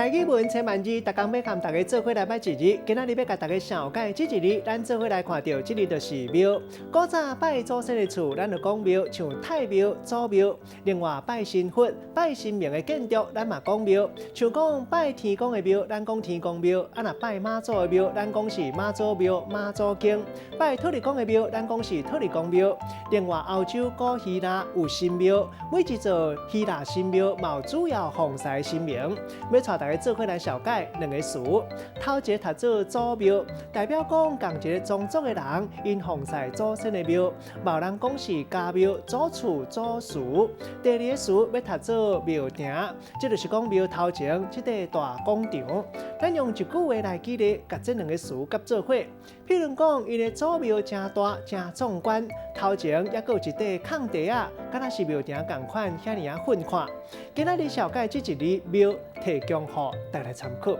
台語文千萬字，逐工欲佮大家做伙來捌一字。今仔日欲共大家紹介這一字，咱做伙來看著，這字就是廟。古早拜祖先的厝，咱就講廟，像太廟、祖廟。另外拜神佛、拜神明的建築，咱嘛講廟。像講拜天公的廟，咱講天公廟；啊若拜媽祖的廟，咱講是媽祖廟、媽祖宮。拜土地公的廟，咱講是土地公廟。另外，歐洲古希臘有神廟，每一座希臘神廟嘛有主要奉祀的神明。欲帶大家做伙來紹介兩個詞，頭一個讀做祖廟，代表講仝一個宗族的人，𪜶奉祀祖先的廟，嘛有人講是家廟、祖厝、祖祠。第二个詞欲讀做廟埕，這就是講廟頭前這塊大廣場。咱用一句話來舉例，共這兩个詞結做伙。譬如講，𪜶的祖廟誠大、誠壯觀，頭前猶閣有一塊空地仔，敢若是廟埕仝款，遐爾仔糞看。今仔日紹介這一字廟，提供予大家參考。